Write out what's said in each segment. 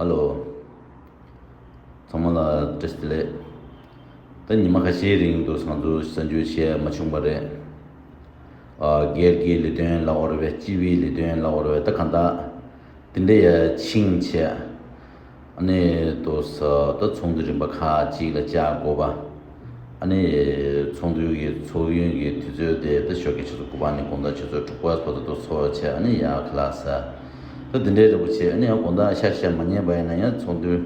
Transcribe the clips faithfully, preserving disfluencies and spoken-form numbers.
ཧ་ལོ། ཚང་མ་ལ་བཀྲ་ཤིས་བདེ་ལེགས། ད་ཉི་མ་ཁ་ཤས་རིང་དུ་ང་ཚོ་གསར་འགྱུར་བཤད་མ་བྱུང་བ་རེད། ཨ། སྒེར་གྱི་ལས་དོན་ལབ་དགོས་རེད་པས། སྤྱི་པའི་ལས་དོན་ལབ་དགོས་རེད་པས། ད་གང་ལྟར་དེ་འདྲ་ཡ་ཕྱིན་བྱས། ཨ་ནི་དུ་ས་ད་ཚོགས་འདུ་རིམ་པ་ཁག་ཅིག་ལ་བཅར་དགོས་པ། ཨ་ནི་ཚོགས་འདུའི་གི་ཚོགས་ཡུན་གྱི་དུས་ཚོད་དེ་ད་ཞོགས་ཀའི་ཆུ་ཚོད་དགུ་པ་ནས་དགོང་དག་ཆུ་ཚོད་དྲུག་པ་བར་དུ་ཚོགས་བྱས། ཨ་ནི་ཡར་ཁ་ལག་ཟ། ད་དེ་འདྲའི་འདྲ་པོ་བྱས། ཨ་ནི་ཡང་དགོང་དག་ཤར་ཤར་མ་ཉལ་བ་ཡིན་ན་ཡང་ཚོགས་འདུའི་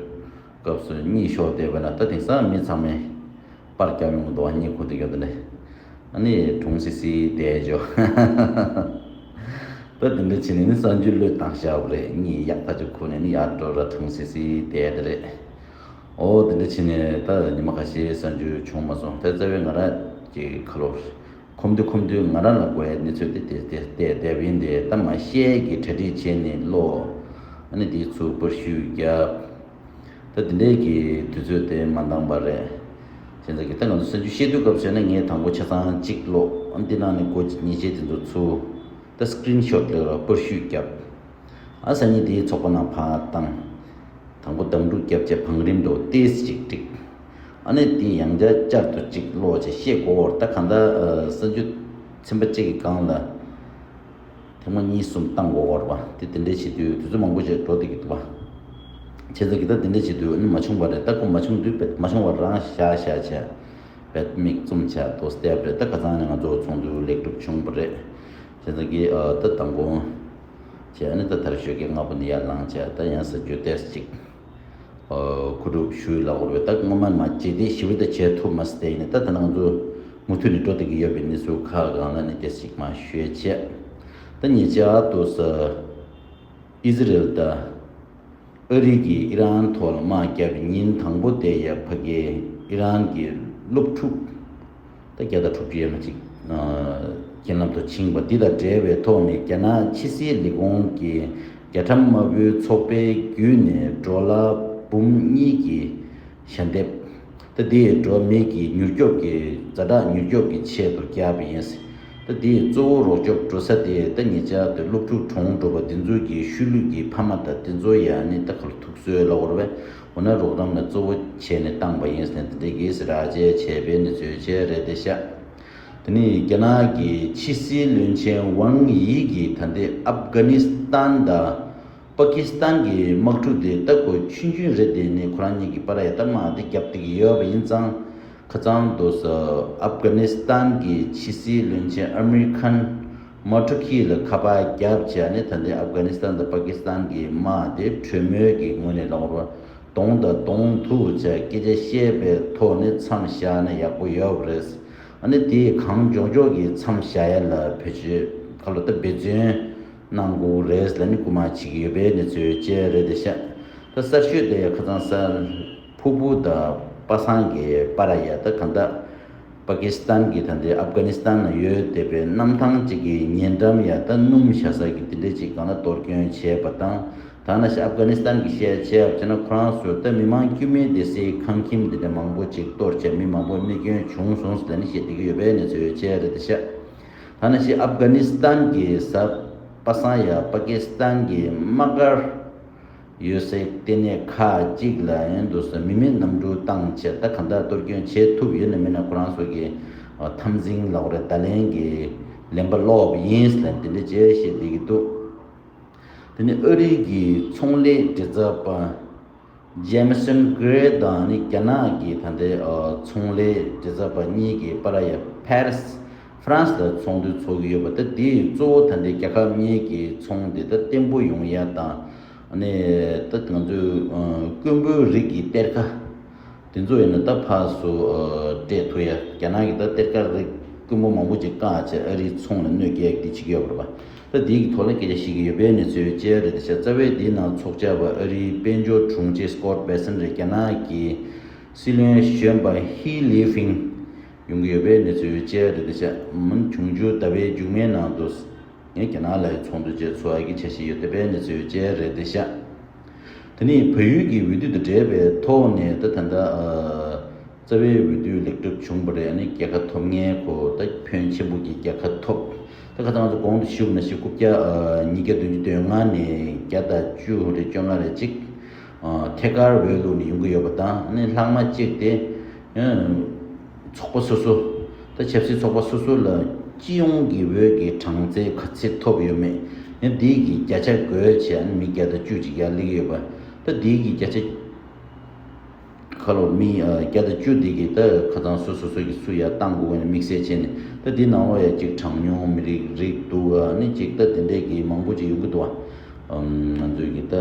སྐབས་སུ་གཉིད་ཤོར་བསྡད་པ་ན། ད་དེང་སང་མི་ཚང་མས་པར་རྒྱབ་ཡོང་གི་འདུག་པ། གཉིད་ཁུག་བསྡད་ཡོད་དེ་འདྲ། ཨ་ནི་གྲུང་སི་སི་བསྡད་འཇོག་ད་དེ་འདྲ་བྱས་ནས་ནི་གསར་འགྱུར་བློས་བཏང་བཞག་པ་རེད། གཉིད་ཡག་ཐག་ཆོད་ཁུག་ནས་ནི་ཡར་འགྲོ་ར་གྲུང་སི་སི་བསྡད་དེ་རེད། ཨོ། དེ་འདྲ་བྱས་ནས་ད་ཉི་མ་ཁ་ཤས་གསར་འགྱུར་བྱུང་མ་སོང་། དེ་རྩ་བའི་ང་རང་གི་ཁ་ལོ། ཁོམ་དུས་ཁོམ་དུས་ང་རང་ལ་དགོས་ཡ་གནས་ཚུལ་དེ་དེ་དེ་བསྡད་བསྡད་པ་ཡིན་ཏེ། ད་མ་ཤེས་ཀྱི་གྲ་སྒྲིག་བྱས་ནས་ཀློག་ཨ་ནི་དེའི་ཚུར་པར་བཤུས་བརྒྱབ། ད་དེ་འདྲའི་གི་དུས་ཚོད་དེ་མ་འདང་པ་རེད། བྱས་ཙང་གི་ད་ང་ཚོ་གསར་འགྱུར་བཤད་དུས་སྐབས་བྱས་ན་ངས་དང་པོ་ཆ་ཚང་གཅིག་ཀློག་ཨ་ནི་དེ་ནང་ནས་གོ་ཉེས་ཆད་དེ་ཚོ་ཚུར་ད་སི་ཀི་རིན་ཤོཊ་ལབ་ར་པར་བཤུས་བརྒྱབ། ཨ། སང་ཉིན་དེའི་ཚོགས་པ་ནང་ཕར་བཏང་། དང་པོ་དམ་ཕྲུག་རྒྱབ་བྱས་བང་རིམ་དུ་ཏོག་ཙམ་ཅིག་བསྒྲིགས། ཨ་ནི་དེ་ཡང་བསྐྱར་བསྐྱར་དུ་ཅིག་ཀློག་བྱས་བཤད་དགོས་པ་རེད། ད་གང་ལྟར་ཨ་གསར་འགྱུར་ཚན་པ་གཅིག་གི་སྒང་ལ་ཐེངས་མ་གཉིས་གསུམ་བཏང་དགོས་པ་རེད་པ། དེ་དེ་འདྲས་བྱེད་དུས་དུས་ཚོད་མང་པོ་ཞིག་འགྲོ་བསྡད་ཀྱི་འདུག་པ། བྱས་ཙང་གི་ད་དེ་འདྲས་བྱེད་དུས་ཨ་ནི་མ་བྱུང་བ་རེད། ད་ཁོ་མ་བྱུང་དུས་མ་བྱུང་བ་རང་བཞག་བཞག་བྱས་བེད་མིག་བཙུམ་བྱས་ཏོག་ཙམ་བསྡད་པ་རེད། ད་ཁ་སང་ནས་ང་ཚོ་ཚོགས་འདུ་ལེགས་གྲུབ་བྱུང་བ་རེད། བྱས་ཙང་གི་ཨ་ད་དང་པོ་བྱས། ཨ་ནི་ད་དེར་ཞོགས་ཀས་སྔ་པོ་ནས་ཡར་ལངས་བྱས། ད་ཡང་གསར་འགྱུར་ཏོག་ཙམ་ཅིག་ཨ་མཁོ་སྒྲུབ་ཞུས་ལབ་དགོས་རེད་པས། ད་སྔོན་མ་མ་བྱས་དེ་ཞེ་པོ་ད་བྱས་ཐུབ་མ་སོང་། དེ་ཡིན་ནའི་ད་ད་ནང་ཚོ་མུ་མཐུད་ནས་འགྲོ་བསྡད་ཀྱི་ཡོད་པའི་གནས་ཚུལ་ཁག་སྒང་ལ་ནི་ཏོག་ཙམ་ཅིག་མར་ཞུས་བྱས། ད་ཉེ་ཆར་དུ་ས་ཨི་ཟི་རེལ་དང་ཨ་རི་གིས་ཨི་རན་ཐོག་ལ་དམག་བརྒྱབ་པའི་ཉིན་དང་པོ་དེ་ཡ་ཕ་གིའི་ཨི་རན་གྱི་སློབ་ཕྲུག་ད་བརྒྱ་དང་དྲུག་ཅུ་ཡས་མས་ཅིག་རྐྱེན་ལམ་དུ་ཕྱིན་པ་འདི་དང་འབྲེལ་བའི་ཐོག་ནས་རྒྱ་ནག་ཕྱི་སྲིད་ལས་ཁུངས་ཀྱིས་རྒྱ་ཁྲམ་དམར་པོའི་ཚོགས་པའི་བརྒྱུད་ནས་ཌོ་ལར་འབུམ་གཉིས་ཀྱི་ཞལ་འདེབས། ད་འདི་འགྲོ་བ་མི་གི་མྱུར་སྐྱོབ་ཀྱི་ཛ་དྲག་མྱུར་སྐྱོབ་ཀྱི་ཆེད་དུ་བརྒྱབ་པ་ཡིན། ད་འདི་གཙོ་བོ་རོགས་སྐྱོབ་འགྲོ་ས་དེ་ད་ཉེ་ཆར་དུ་སློབ་ཕྲུག་གྲོངས་འགྲོ་བ་འདི་ཚོ་གི་ཤུལ་ལུས་ཀྱི་ཕ་མ་དང་འདི་ཚོ་ཡ་ནི་ད་ག་ལ་ཐུག་གསོས་ལབ་དགོས་རེད་པས། འོ་ན་རོགས་རམ་ལ་གཙོ་བོ་བྱས་ནས་བཏང་པ་ཡིན་ཟེར་ནས་འདི་འདྲའི་གི་ཟེར་ར་བཅས་བྱས་པའི་གནས་ཚུལ་བཅས་རེད་དེ་ཤག་དེ་ནི་རྒྱ་ནག་གི་ཕྱི་སྲིད་བློན་ཆེན་ཝང་དབྱི་གིས་ད་ལྟའི་ཨབ་གྷ་ནི་སི་ཐན་དང་པ་ཀི་སི་ཐན་གྱི་དམག་འཁྲུག་དེ་ད་ཁོ་ཆུང་ཆུང་རེད། དེ་ནི་ཁོ་རང་གཉིས་ཀྱི་བར་ཡ་ད་དམག་དེ་བརྒྱབ་བསྡད་ཀྱི་ཡོད་པ་ཡིན་ཙང་། ཁ་སང་དུ་ས་ཨབ་གྷ་ནི་སི་ཐན་གྱི་ཕྱི་སྲིད་བློན་ཆེན་ཨ་མིར་ཁཱན་མོ་ཊ་ཁི་ལ་ཁ་པར་བརྒྱབ་བྱས་ནས། ད་ལྟའི་ཨབ་གྷ་ནི་སི་ཐན་དང་པ་ཀི་སི་ཐན་གྱི་དམག་དེ་གྲོས་མོལ་གྱི་ངོས་ནས་ལབ་དགོས་རེད་པ། གདོང་དང་གདོང་ཐུག་བྱས་སྐད་ཆ་བཤད་པའི་ཐོག་ནས་མཚམས་བཞག་ན་ཡག་པོ་ཡོད་པ་རེད། ཨ་ནི་དེ་གང་མགྱོགས་མགྱོགས་ཀྱི་མཚམས་བཞག་ཡ་ལ་བེད་སྤྱོད་ཁ་ལོ་ད་འབད་བརྩོན་གནང་དགོས་རེད་ལབ་ནི་སྐུལ་མ་བྱེད་ཀྱི་ཡོད་པའི་གནས་ཚུལ་བཅས་རེད་དེ་ཤག་ད་གསར་ཤོས་དེ་ཡ་ཁ་སང་གཟའ་ཕུར་བུ་དང་པ་སངས་ཀྱི་བར་ཡ་ད་གང་ལྟར་པ་ཀི་སི་ཐན་གྱི་ད་ལྟའི་ཨབ་གྷ་ནི་སི་ཐན་ན་ཡོད་བསྡད་པའི་གནམ་ཐང་གཅིག་གི་ཉེ་འགྲམ་ཡ་ད་སྣུམ་བཞག་ས་གི་དེ་འདྲ་ཅིག་སྒང་ལ་གཏོར་སྐྱོན་བྱས་པ་དང་། ད་ནང་བཞིན་ཨབ་གྷ་ནི་སི་ཐན་གྱི་བཤད་བྱས་པ་བྱས་ན། ཁོ་རང་ཚོས་ད་མི་མང་དཀྱུས་མའི་སྡེ་སྲིད་ཁང་ཁྱིམ་འདི་འདྲ་མང་པོ་ཅིག་གཏོར་བྱས་མི་མང་པོ་རྨས་སྐྱོན་བྱུང་སོང་ཟེར་ནས་བཤད་བསྡད་ཀྱི་ཡོད་པའི་གནས་ཚུལ་བཅས་རེད་དེ་ཤག་ད་ནང་བཞིན་ཨབ་གྷ་ནི་སི་ཐན་གྱི་གཟའ་པ་སངས་ཡ་པ་ཀི་སི་ཐན་གྱི་དམག་སྒར་ཡོད་སའི་ལྟེ་གནས་ཁག་ཅིག་ལ་ཡང་དུ་ས་མི་མེད་གནམ་གྲུ་བཏང་བྱས། ད་གང་ལྟར་གཏོར་སྐྱོན་བྱེད་ཐུབ་ཡོད་ན་མེད་ན་ཁོ་རང་ཚོ་གི་འཐབ་འཛིང་ལབ་དགོས་རེད། བརྡ་ལན་གྱི་ལན་པ་སློག་པ་ཡིན་ཟེར་ལབ་འདི་འདྲ་བྱས་བཤད་བསྡད་ཀྱི་འདུག་དེ་ནས་ཨ་རི་གི་ཚོང་ལས་མགྲིན་ཚབ་པ་ཇེ་མི་སོན་གྷེ་རེ་དང་ནི་རྒྱ་ནག་གི་ད་ལྟའི་ཨ་ཚོང་ལས་མགྲིན་ཚབ་པ་གཉིས་ཀྱིས་པ་ར་ཡ་ཕ་རི་སི་ཧྥ་རན་སི་ལ་ཚོགས་འདུ་ཚོགས་ཀྱི་ཡོད་པ། ད་དེའི་གཙོ་བོ་ད་ལྟའི་རྒྱལ་ཁབ་གཉིས་ཀྱི་ཚོང་དེ་ད་བརྟན་པོ་ཡོང་ཡ་དང་། ཨ་ནི་ད་ང་ཚོའི་ཨ་དཀོན་པོའི་རིགས་ཀྱི་གཏེར་ཁ་དེ་ཚོ་ཡིན་ན་ད་ཕར་ཚུར་ཨ་སྤྲད་ཐུབ་ཡ། རྒྱ་ནག་གི་ད་གཏེར་ཁ་རིགས་དཀོན་པོ་མང་པོ་ཅིག་བཀག་བྱས་ཨ་རིའི་ཚོང་ལ་གནོད་སྐྱེལ་ཡ་དེ་བྱེད་ཀྱི་ཡོད་པ་རེད་པ། ད་དེའི་གི་ཐོག་ལ་སྐད་ཆ་བཤད་ཀྱི་ཡོད་པའི་གནས་ཚུལ་བཅས་རེད་དེ་ཤག་རྩ་བའི་དེའི་ནང་ཚོགས་བཅར་བ་ཨ་རིའི་དཔལ་འབྱོར་དྲུང་ཆེ་སི་ཀོཊ་བྷེ་སན་རེད། རྒྱ་ནག་གི་སྲིད་བློན་གཞོན་པ་ཧི་ལི་ཕིང་ཡོང་གི་ཡོད་པའི་གནས་ཚུལ་བཅས་རེད་དེ་ཤག་མ་འབྱུང་འགྱུར་ཟླ་བའི་མཇུག་མའི་ནང་དུ་ངས་རྒྱ་ནག་ལ་ཚོགས་འདུ་བཅས་ཚོགས་ཡ་གི་འཆར་གཞི་ཡོད་བསྡད་པའི་གནས་ཚུལ་བཅས་རེད་དེ་ཤག་དེ་ནས་བལ་ཡུལ་གྱི་འོས་བསྡུ་དང་འབྲེལ་བའི་ཐོག་ནས་ད་ད་ལྟ་ཨ་རྩ་བའི་འོས་བསྡུ་ལེགས་གྲུབ་བྱུང་བ་རེད། ཨ་ནི་རྒྱལ་ཁ་ཐོབ་མཁན་ཁོ་ད་ཕོན་ཆེན་པོ་གི་རྒྱལ་ཁ་ཐོབ། ད་ཁ་སང་ང་ཚོ་གོང་དུ་ཞུས་པ་ནང་བཞིན་རྐུབ་བཀྱག་ཨ་ཉིས་བརྒྱ་བདུན་ཅུ་དོན་ལྔ་ནས་བརྒྱ་དང་བཅུ་རེ་བཅོ་ལྔ་རེ་གཅིག་ཐད་ཀར་འོས་བླུགས་ནས་ཡོང་གི་ཡོད་པ་དང་། ཨ་ནི་ལྷག་མ་གཅིག་དེ་ཚོགས་པ་སོ་སོ། ད་ཆབ་སྲིད་ཚོགས་པ་སོ་སོ་ལ་སྤྱི་ཡོངས་ཀྱི་འོས་ཀྱི་གྲངས་ཚད་ག་ཚད་ཐོབ་ཡོད་མེད། ཨ་ནི་འདི་གི་བརྒྱ་ཆ་བགོས་བྱས། ཨ་ནི་མི་བརྒྱ་དང་བཅུ་ཅིག་ཡར་སླེབས་ཀྱི་ཡོད་པ། ད་འདི་གི་བརྒྱ་ཆ། ཁ་ལོ་མི་ཨ་བརྒྱ་དང་བཅུ་འདི་གི་ད་ཁ་སང་སོ་སོ་སོ་གི་སུ་ཡར་བཏང་དགོས་པ་ནི་དམིགས་བསལ་བྱས་ནས། ད་འདི་ནང་ལོགས་ཡ་གཅིག་གྲངས་ཉུང་མི་རིགས་རིགས་འདུག་ཨ་ནི་གཅིག་ད་དེ་འདྲས་ཀྱི་མང་པོ་ཅིག་ཡོང་གི་འདུག་བ། ཨམ་ང་ཚོའི་གི་ད་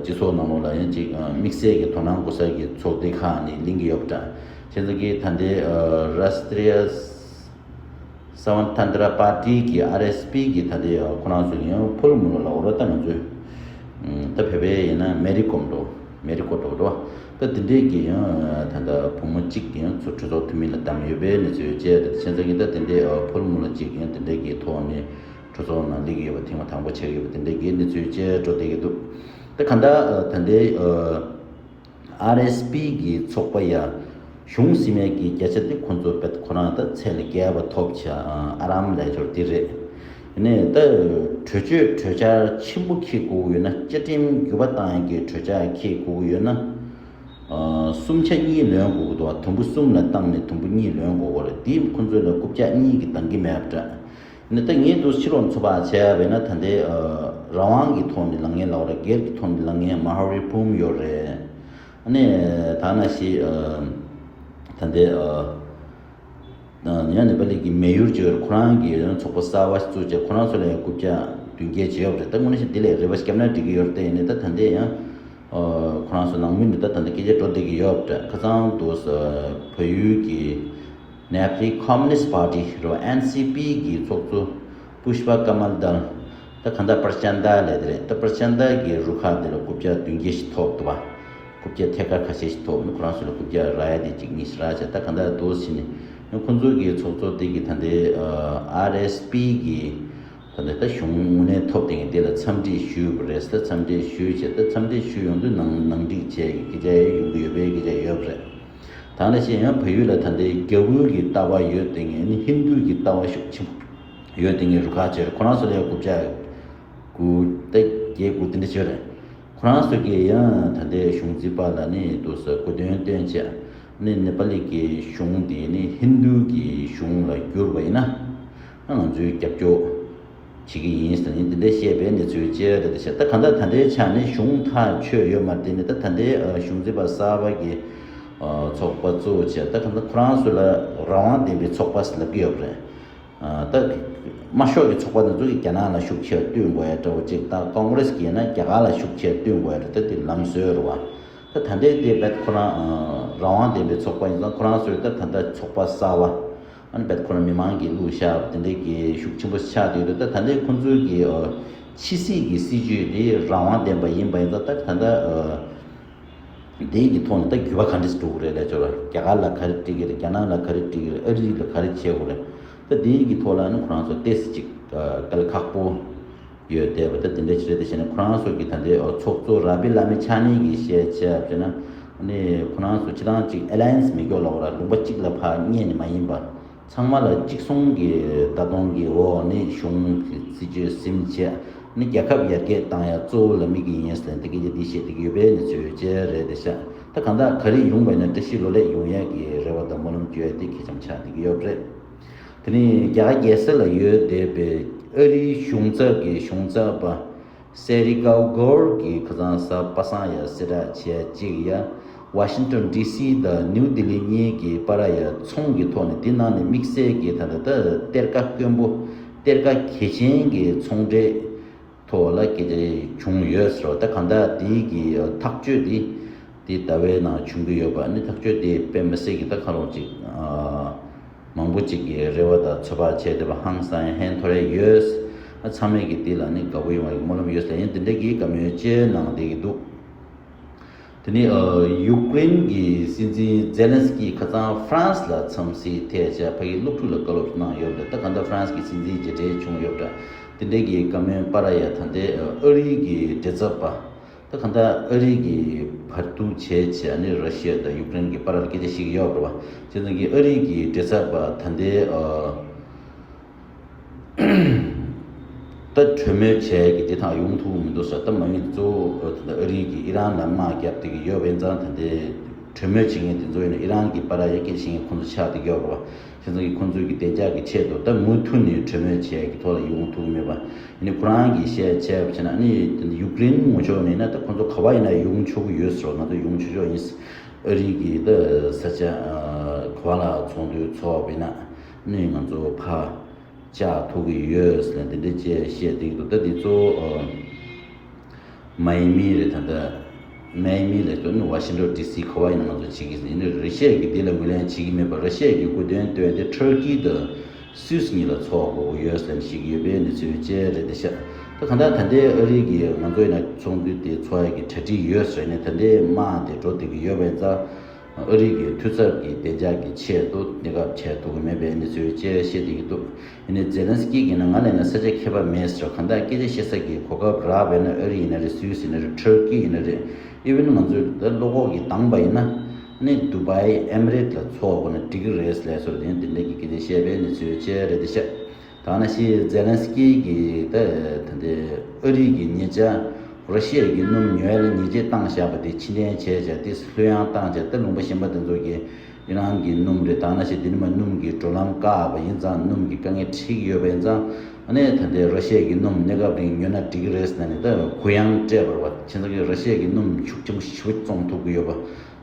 སྤྱི་ཚོགས་ནང་ལོགས་ལ་ཡང་གཅིག་ཨ་དམིགས་བསལ་གྱི་དོ་སྣང་གོ་ས་གི་ཚོགས་སྡེ་ཁག་ནས་གླེང་གི་ཡོད་པ་འདྲ། བྱས་ཙང་གི་ད་ལྟའི་ཨ་Rashtriya Svatantrata Party གི་ཨར་ཨེས་པི་གི་ད་ལྟའི་ཨ་ཁོ་རང་ཚོ་ཡང་ཕོ་ལོ་མོ་ལོ་ལ་འོ་ར་ད་ང་ཚོའི་ཨམ་ད་བོད་པའི་ཡིན་ན་མེ་རི་ཀོམ་འགྲོ། མེ་རི་ཀོ་འགྲོ་འགྲོ། ད་དེ་འདྲས་ཀྱི་ཡང་ད་ལྟ་བུ་མོ་གཅིག་གི་ཡང་ཚོ་གྲོས་ཚོགས་འཐུས་མི་ལ་བདམས་ཡོད་པའི་གནས་ཚུལ་བཅས་རེད། བྱས་ཙང་གི་ད་དེ་འདྲའི་ཨ་ཕོ་ལོ་མོ་ལོ་གཅིག་ཡང་དེ་འདྲས་ཀྱི་ཐོག་ནས་གྲོས་ཚོགས་ནང་སླེབས་ཀྱི་ཡོད་པ། ཐེངས་མ་དང་པོ་ཆགས་ཀྱི་ཡོད་པ། དེ་འདྲས་ཀྱི་གནས་ཚུལ་བཅས་འགྲོ་བསྡད་ཀྱི་འདུག་ད་གང་ལྟར་ཨ་ད་ལྟའི་ཨ་ཨར་ཨེས་པི་གི་ཚོགས་པ་ཡ་གཞུང་ཟིན་མེད་ཀྱི་བརྒྱ་ཆ་དེ་ཁོ་ཚོ་བེད་ཁོ་རང་ད་ཚད་ལས་བརྒལ་བ་ཐོབ་བྱ་ཨ་རམ་ལས་འབྱོར་དེ་རེད། ནས་ད་གྲོས་ཆོད་གྲོས་འཆར་ཆེན་པོ་འཁྱེར་དགོས་ཀྱི་ཡོད་ན། བཅའ་ཁྲིམས་འགྱུར་བ་བཏང་ཡག་གི་གྲོས་འཆར་འཁྱེར་དགོས་ཀྱི་ཡོད་ན། ཨ་སུམ་ཆ་གཉིས་ལོན་དགོས་ཀྱི་འདུག་དུམ་བུ་གསུམ་ལ་བཏང་ནས་དུམ་བུ་གཉིས་ལོན་དགོས་ཀྱི་རེད། དེ་ཁོ་ཚོ་ལ་རྐུབ་བཀྱག་གཉིས་ཀྱིས་འདང་གི་མེད་པ་འདྲ། ནི་ད་ངས་འདུག་ཕྱི་ལོགས་ཚོད་དཔག་བྱས་པ་ཡིན་ན། ད་ལྟའི་ཨ་རང་དབང་གི་ཐོག་ནས་ལངས་མཁན་ལབ་ར། སྒེར་གྱི་ཐོག་ནས་ལངས་མཁན་མ་ཧ་རི་ཕུམ་ཡོད་རེད། ཨ་ནི་ད་ནང་བཞིན་ཨ་ད་ལྟའི་ཨ་ཡང་ནེ་པ་ལི་གི་མེ་ཡུར་ཅིག་ཡོད་རེད། ཁོ་རང་གིས་ཡང་ཚོགས་པ་གསར་པ་ཞིག་བཙུགས་བྱས། ཁོ་རང་ཚོ་ལ་ཡང་རྐུབ་བཀྱག་བདུན་བརྒྱད་ཅིག་ཡོད་རེད། ད་དངོས་གནས་བཤད་འདི་ལས་རེ་བ་ཞིག་བརྒྱབ་ན་འགྲིག་གི་ཡོད་རེད། དེ་ཡིན་ནའི་ད་ད་ལྟའི་ཡང་ཨ་ཁོ་རང་ཚོ་ནང་མི་འདི་ད་ད་ལྟ་སྐད་ཆ་འགྲོ་བསྡད་ཀྱི་ཡོད་རེད། ཁ་སང་དུས་ཨ་བལ་ཡུལ་གྱི་Nepali Communist Party རེད་པ། ཨེན་སི་པི་གི་ཚོགས་གཙོ་པུཤ་པ་ཀ་མལ་དལ། ད་གང་ལྟར་པྲ་ཅན་ད་ལབ་དེ་རེད། ད་པྲ་ཅན་ད་གི་རུ་ཁག་དེ་ལ་རྐུབ་བཀྱག་བདུན་བརྒྱད་ཞིག་ཐོབ་འདུག་པ། རྐུབ་བཀྱག་ཐད་ཀར་ཁ་ཤས་ཤིག་ཐོབ་ནས། ཁོ་རང་ཚོ་ལ་རྐུབ་བཀྱག་རག་ཡ་དེ་གཅིག་གཉིས་ཤིག་རག་བྱས། ད་གང་ལྟར་འདུག་ཟེར་ནས་ཁོང་ཚོ་གི་ཚོགས་གཙོ་དེ་གིས་ད་ལྟའི་ཨ་ཨར་ཨེས་པི་གི་ད་ལྟ་ད་གཞུང་དངོས་གནས་ཐོབ་བསྡད་མཁན་དེ་ལ་འཚམས་འདྲི་ཞུས་པ་རེད། ད་འཚམས་འདྲི་ཞུས་བྱས། ད་འཚམས་འདྲི་ཞུས་ཡོང་དུས་ནང་ནང་འགྲིག་བྱས་ཀྱི་སྐད་ཆ་ཡང་ཡོང་གི་ཡོད་པའི་སྐད་ཆ་ཡོད་པ་རེད། ད་ནང་བཞིན་ཡང་བལ་ཡུལ་ལ་ད་ལྟའི་རྒྱ་བོད་ཀྱི་ལྟ་བ་ཡོད་བསྡད་མཁན། ཨ་ནི་ཧིན་རྡུ་གི་ལྟ་བ་ཤུགས་ཆེན་པོ་ཡོད་བསྡད་མཁན་རུ་ཁག་ཅིག་ཡོད་རེད། ཁོ་རང་ཚོ་ལ་ཡང་རྐུབ་བཀྱག་དགུ་ད་བརྒྱད་དགུ་དེ་འདྲ་ཅིག་ཡོད་རེད། ཁོ་རང་ཚོ་གིས་ཡང་ད་ལྟའི་གཞུང་འཛིན་པ་ལ་ནི་འདུག་སེ་གོ་དོན་བཏོན་བྱས། ནི་ནེ་པ་ལི་གི་གཞུང་དེ་ནི་ཧིན་རྡུ་གི་གཞུང་ལ་བསྒྱུར་བ་ཡིན་ན། ང་ཚོས་རྒྱབ་སྐྱོར་བྱེད་ཀྱི་ཡིན་ཟེར་ནས་འདི་འདྲ་བཤད་པའི་གནས་ཚུལ་བཅས་རེད་ཤག་ད་གང་ལྟར་ད་ལྟའི་ཆ་ནས་གཞུང་ཐག་ཆོད་ཡོད་མ་རེད། དེ་ནི་ད་ད་ལྟའི་ཨ་གཞུང་འཛིན་པ་གསར་པ་གི་ཨ་ཚོགས་པ་གཙོ་བྱས། ད་གང་ལྟར་ཁོ་རང་ཚོ་ལ་རང་དབང་ལྡན་པའི་ཚོགས་པ་ཟེར་ལབ་ཀྱི་ཡོད་པ་རེད། ཨ་ད་དམར་ཤོག་གི་ཚོགས་པ་འདི་ཚོ་གིས་རྒྱ་ནག་ལ་ཤུགས་ཆེར་བསྟུན་དགོས་ཡ་འདྲ་བོ་ཅིག་ད་ཀོང་རེས་ཀྱིས་ཡིན་ན་རྒྱ་གར་ལ་ཤུགས་ཆེར་བསྟུན་དགོས་ཡ་འདྲ། ད་དེ་ལམ་སྲོལ་རེད་པ། ད་ད་ལྟའི་དེ་རྦད་ཁོ་རང་ཨ་རང་དབང་ལྡན་པའི་ཚོགས་པ་ཡིན་ཙང་། ཁོ་རང་ཚོས་ད་ད་ལྟ་ཚོགས་པ་གསར་པ་ཨ་ནི་རྦད་ཁོ་རང་མི་མང་གིས་བླུགས་བཞག་པ་དེ་འདྲའི་གི་ཤུགས་ཆེན་པོ་ཆགས་བསྡད་ཡོད་རེད། ད་ད་ལྟའི་ཁོང་ཚོའི་གི་ཨ་ཕྱི་སྲིད་ཀྱི་སྲིད་ཇུས་དེ་རང་དབང་ལྡན་པ་ཡིན་པ་ཡིན་ཙང་། ད་ད་ལྟ་ཨ་དེའི་གི་ཐོག་ནས་ད་འགྱུར་བ་ག་འདྲ་ཞིག་འགྲོ་གི་རེད་ལབ་ཆོག་ར། རྒྱ་གར་ལ་ག་རེ་འགྲིག་གི་རེད། རྒྱ་ནག་ལ་ག་རེ་འགྲིག་གི་རེད། ཨ་རི་ལ་ག་རེ་བྱེད་དགོས་རེད། ད་དེའི་གི་ཐོག་ལ་ནི་ཁོ་རང་ཚོ་ཏོག་ཙམ་ཅིག་ཨ་དཀའ་ལས་ཁག་པོ་ཡོད་བསྡད་པ་ད་དེ་འདྲ་ཞིག་རེད། དེ་བྱས་ནས་ཁོ་རང་ཚོ་གི་ད་ལྟའི་ཨ་ཚོགས་གཙོ་ར་བི་ལ་མི་ཆ་ནི་གིས་བཤད་བྱས་པ་བྱས་ན། ནི་ཁོ་རང་ཚོ་སྤྱིར་བཏང་ཅིག་ཨེ་ལ་ཡན་སི་མེད་སྐྱོ་ལབ་དགོས་ར། ལུང་པ་གཅིག་ལ་ཕར་བསྙེས་ནས་མ་ཡིན་པ། ཚང་མ་ལ་གཅིག་མཚུངས་ཀྱི་ལྟ་སྟངས་ཀྱི་འོག་ནས་གཞུང་གི་སྲིད་ཇུས་ཟིན་བྱས། ནི་རྒྱལ་ཁབ་ཡར་རྒྱས་བཏང་ཡ་གཙོ་བོ་ལ་དམིགས་ཀྱི་ཡིན་ཟེར་ནས་ད་སྐད་ཆ་འདི་བཤད་བསྡད་ཀྱི་ཡོད་པའི་གནས་ཚུལ་བཅས་རེད་བསྡད་ཤག་ད་གང་ལྟར་ག་རེ་ཡོང་བ་ཡིན་ན་བཀྲ་ཤིས་ལོ་ལེགས་ཡོང་ཡ་གི་རེ་བ་དང་སྨོན་ལམ་བཅོལ་ཡ་དེ་གལ་ཆེན་པོ་ཆགས་བསྡད་ཀྱི་ཡོད་པ་རེད། དེ་ནས་རྒྱ་གར་རྒྱལ་ས་ལ་ཡོད་བསྡད་པའི་ཨ་རིའི་གཞུང་ཚབ་ཀྱི་གཞུང་ཚབ་པ་སེ་རི་ཀའུ་གོར་གྱིས་ཁ་སང་གཟའ་པ་སངས་ཡར་གསལ་བསྒྲགས་བྱས་གཅིག་ཡ། ཝ་ཤིང་ཏོན་ཌི་སི་དང་ནིའུ་ལྡི་ལི་གཉིས་ཀྱི་བར་ཡ་ཚོང་གི་ཐོག་ནས། དེ་ནང་ནས་དམིགས་བསལ་གྱི་ད་ལྟ་ད་གཏེར་ཁ་དཀོན་པོ། གཏེར་ཁ་གལ་ཆེན་གྱི་ཚོང་འབྲེལ་ཐོག་ལ་སྐད་ཆ་བྱུང་ཡོད་ཟེར་བ། ད་གང་ལྟར་དེའི་གི་ཐག་གཅོད་དེ་དེ་ཟླ་བའི་ནང་བྱུང་གི་ཡོད་པ། ནི་ཐག་གཅོད་དེ་དཔེ་མི་སྲིད་ཀྱི་ད་ཁ་ལོ་ཅིག་ཨ་མང་པོ་ཅིག་གིས་རེ་བ་དང་ཚོད་དཔག་བྱས་བསྡད་པ་ཧང་སང་ཡང་ཧན་ཐོར་ཡ་ཡོད། ཨ་ཚང་མས་ཀྱིས་འདི་ལ་ནི་དགའ་པོ་ཡོང་བའི་སྨོན་ལམ་ཡོད་ཟེར་ཡིན། འདི་འདྲ་གི་བཀའ་མོལ་བཅས་གནང་བསྡད་ཀྱི་འདུག་དེ་ནས་ཨ་ཡུཀ་རེན་གྱི་སྲིད་འཛིན་ཛེ་ལན་སི་ཀི་ཁ་སང་ཧྥ་རན་སི་ལ་འཚམས་གཟིགས་ཐེབས་བྱས་ཕ་གིའི་སློབ་ཕྲུག་ལ་བཀའ་སློབ་གནང་ཡོད་པ་རེད། ད་གང་ལྟར་ཧྥ་རན་སི་གི་སྲིད་འཛིན་མཇལ་འཕྲད་བྱུང་ཡོད་པ་འདྲ། དེ་འདྲའི་གི་བཀའ་མོལ་པར་ཡ་ད་ལྟའི་ཨ་རིའི་གི་མགྲིན་ཚབ་པ། ད་གང་ལྟར་ཨ་རི་གིས་བར་འདུམ་བྱས་བྱས་ནས་ར་ཤི་ཡ་དང་ཡུཀ་རེན་གྱི་བར་ལ་སྐད་ཆ་བཤད་ཀྱི་ཡོད་རེད་བ། བྱས་ཙང་གི་ཨ་རི་གི་མགྲིན་ཚབ་པ་ད་ལྟའི་ཨ་ད་ གྲོས་མོལ་བྱས་ཀྱི་དེ་དག་ཡོང་ཐུབ་མི་འདུག་ཟེར། ད་མ་ཡིན་གཙོ་བོ་ད་ལྟ་ཨ་རི་གིས་ཨི་རན་ལ་དམག་བརྒྱབ་བསྡད་ཀྱི་ཡོད་པ་ཡིན་ཙང་། ད་ལྟའི་གྲོས་མོལ་བྱེད་མཁན་དེ་ཚོ་ཡིན་ན་ཨི་རན་གྱི་བར་ལ་ཡ་སྐད་ཆ་བཤད་མཁན་ཁོང་ཚོ་ཆགས་བསྡད་ཀྱི་ཡོད་རེད་བ། བྱས་ཙང་གི་ཁོང་ཚོའི་གི་བདེ་འཇགས་ཀྱི་ཆེད་དུ་ད་མུ་མཐུད་ནས་གྲོས་མོལ་བྱས་ཀྱི་ཐོག་ལ་ཡོང་ཐུབ་ཀྱི་མེད་པ། ཡིན་ནའི་ཁོ་རང་གིས་བཤད་བྱས་པ་བྱས་ན་ནི་ད་ཡུཀ་རེན་ངོས་ཕྱོགས་ནས་ན་ད་ཁོང་ཚོ་ག་བ་ཡིན་ན་ཡོང་ཆོག་གི་ཡོད་ཟེར་བ། ང་ཚོ་ཡོང་ཆོག་ཆོག་ཡིན། ཨ་རི་གིས་ད་ས་ཆ་ག་བ་ལ་ཚོགས་འདུ་ཚོགས་པ་ཡིན་ན་ནི་ང་ཚོ་ཕར་བཅར་ཐུབ་ཀྱི་ཡོད་ཟེར་ནས་དེ་འདྲ་བཅས་བཤད་བསྡད་ཀྱི་འདུག་ད་འདི་གཙོ་བོ་མའི་མི་རེད། ད་ལྟ་མའི་མི་ལ་ཚོ་ནི་ཝ་ཤིང་ཊོན་ཌི་སི་ག་བ་ཡིན་ན་ང་ཚོ་བྱེད་ཀྱི་ཡིན། ར་ཤི་ཡ་གིས་འདི་ལ་ངོས་ལེན་བྱེད་ཀྱི་མེད་པ། ར་ཤི་ཡ་གིས་དགོས་དོན་བཏོན་ཏེ་ཊར་ཀི་དང་སུད་སི་གཉིས་ལ་ཚོགས་དགོས་ཀྱི་ཡོད་ཟེར་ནས་བཤད་ཀྱི་ཡོད་པའི་གནས་ཚུལ་བཅས་རེད་དེ་ཤག་ད་གང་ལྟར་ད་ལྟའི་ཨ་རི་གིས་ང་ཚོ་ཡིན་ན་ཚོགས་འདུ་དེ་ཚོགས་ཡ་གི་གྲ་སྒྲིག་ཡོད་ཟེར་ནས། ད་ལྟའི་དམག་དེ་འགྲོ་བསྡད་ཀྱི་ཡོད་པ་ཡིན་ཙང་། ཨ་རི་གི་འཐུས་ཚབ་ཀྱི་བདེ་འཇགས་ཀྱི་ཆེད་དུ་གནས་སྐབས་བྱས་ཐུབ་ཀྱི་མེད་པའི་གནས་ཚུལ་བཅས་བཤད་བསྡད་ཀྱི་འདུག་ཡིན་ནའི་ཛེ་ལན་སི་ཀི་གིས་ན་ང་ལ་ཡིན་ན་ས་ཆ་ཁྱད་པར་མེད་ཟེར། གང་ལྟར་སྐད་ཆ་བཤད་ས་ཀྱི་གོ་སྐབས་རག་པ་ཡིན་ན་ཨ་རི་ཡིན་ན་རེད། སུད་སི་ཡིན་ན་རེད། ཊར་ཀི་ཡིན་ན་རེད། ཨི་ཝན་ང་ཚོས་ད་བློ་ཁོག་གིས་འདང་པ་ཡིན་ན་ནི་དུ་བའི་ཨེ་མི་རེད་ལ་ཚོགས་དགོས་ན་འགྲིག་གི་རེད་ལབ་སོགས་དེ་འདི་འདྲ་གི་སྐད་ཆ་བཤད་པའི་གནས་ཚུལ་བཅས་རེད་དེ་ཤག་ད་ནང་བཞིན་ཛེ་ལན་སི་ཀི་གིས་ད་ད་ལྟའི་ཨ་རི་གི་ཉེ་ཆར་ར་ཤི་ཡ་གི་སྣུམ་ཉོ་ཡ་ལ་ཉེས་ཆད་བཏང་བཞག་པ་དེ་ཕྱིར་འཐེན་བྱས་བྱས་དེ་ལྷོད་ཡངས་བཏང་བྱས། ད་ལུང་པ་གཞན་པ་དེ་ཚོ་གིས་ཨི་རན་གྱི་སྣུམ་རེད། ད་ནང་བཞིན་འདི་ནས་མར་སྣུམ་གྱི་འགྲོ་ལམ་བཀག་པ་ཡིན་ཙང་། སྣུམ་གྱི་དཀའ་ངལ་འཕྲད་ཀྱི་ཡོད་པ་ཡིན་ཙང་། ཨ་ནི་ད་ལྟའི་ར་ཤི་ཡ་གི་སྣུམ་གནས་སྐབས་རིང་ཉོ་ན་འགྲིག་གི་རེད་ཟེར་ནས་ད་གུ་ཡངས་སྤྲད་པ་རེད་བ། བྱས་ཙང་གི་ར་ཤི་ཡ་གི་སྣུམ་ཤུགས་ཆེན་པོ་ཞེ་པོ་བཙོང་ཐུབ་ཀྱི་ཡོད་པ།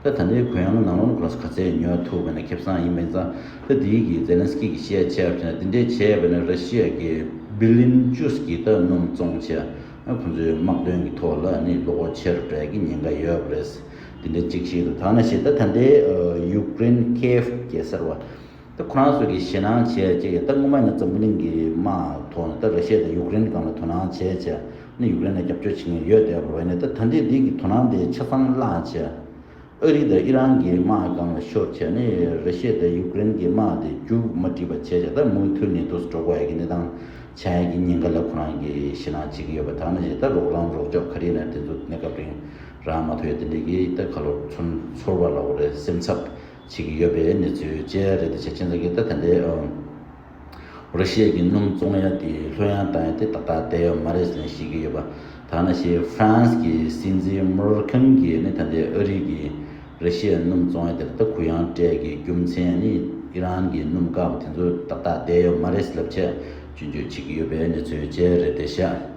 ད་ད་ལྟའི་གུ་ཡངས་ནང་ལོགས་ཁོ་རང་ག་ཚད་ཉོ་ཐུབ་པ་ན་ཁེ་བཟང་ཡིན་པ་ཡིན་ཙང་། ད་དེའི་གི་ཛེ་ལན་སི་ཀི་གིས་བཤད་བྱས་པ་བྱས་ན། དེ་འདྲའི་བྱས་པ་ན་ར་ཤི་ཡ་གི་བི་ལིན་བཅུ་གི་ད་སྣུམ་བཙོང་བྱས། ཨ་ཁོ་ཚོའི་དམག་དོན་གྱི་ཐོག་ལ་ནི་བློ་ཁོག་ཆེ་རུ་འགྲོ་ཡ་གི་ཉེན་ཁ་ཡོད་པ་རེད། དེ་འདྲ་གཅིག་བཤད་འདུག་ད་ནང་བཞིན་ད་ད་ལྟའི་ཡུཀ་རེན་ཀེབ་རྒྱལ་ས་རེད་བ། ད་ཁོ་རང་ཚོ་གིས་ཞེད་སྣང་བྱས་བྱས། ད་སྔོན་མ་ཡིན་ན་འཛམ་བུ་གླིང་གི་དམག་ཐོག་ནས་ད་ར་ཤི་ཡ་དང་ཡུཀ་རེན་སྒང་ལ་དོ་སྣང་བྱས་བྱས་ནི་ཡུཀ་རེན་ལ་རྒྱབ་སྐྱོར་བྱེད་མཁན་ཡོད་བསྡད་པ་རེད་བ། ཡིན་ནའི་ད་ད་ལྟའི་འདི་གི་དོ་སྣང་དེ་ཆ་ཚང་བརླག་བྱས། ཨ་རི་དང་ཨི་རན་གྱི་དམག་སྒང་ལ་ཤོར་བྱས་ནས། ར་ཤི་ཡ་དང་ཡུཀ་རེན་གྱི་དམག་དེ་མཇུག་མ་སྒྲིལ་བ་བྱས་བྱས། ད་མུ་མཐུད་ནས་འདུག་སེ་འགྲོ་དགོས་ཡ་གི་གནས་སྟངས་ཆགས་ཡ་གི་ཉེན་ཁ་ལ་ཁོ་རང་གིས་ཞེད་སྣང་བྱེད་ཀྱི་ཡོད་པ། ད་ནང་བཞིན་ད་རོགས་རམ་རོགས་སྐྱོབ་ག་རེ་ཡིན་ན་དེ་ཚོ་གནས་སྐབས་རིང་རག་མ་ཐུབ་ཡ་དེ་འདྲའི་གི་ད་ག་ལོ་ཚོར་ཚོར་བ་ལབ་དགོས་རེད། སེམས་འཚབ་བྱེད་ཀྱི་ཡོད་པའི་གནས་ཚུལ་བཅས་རེད། དེ་བྱས་ཙང་གི་ད་ད་ལྟའི་ཨ། ར་ཤི་ཡ་གི་སྣུམ་བཙོང་ཡ་དེ་ལྷོད་ཡངས་བཏང་ཡ་དེ་ཏག་ཏག་བསྡད་ཡོད་མ་རེད་ཟེར་ནས་བཤད་ཀྱི་ཡོད་པ། ད་ནང་བཞིན་ཧྥ་རན་སི་གི་སྲིད་འཛིན་མར་ཁེལ་གྱིས་ནི་ད་ལྟའི་ཨ་རི་གིས་ར་ཤི་ཡ་སྣུམ་བཙོང་ཡ་དེ་ལ་ད་གུ་ཡངས་སྤྲད་ཀྱི་རྒྱུ་མཚན་ནི་ཨི་རན་གྱི་སྣུམ་བཀག་པ་དེ་ཚོ་ཏག་ཏག་བསྡད་ཡོད་མ་རེད་ལབ་བྱས་སྐྱོན་བརྗོད་བྱེད་ཀྱི་ཡོད་པའི་གནས་ཚུལ་བཅས་རེད་དེ་ཤག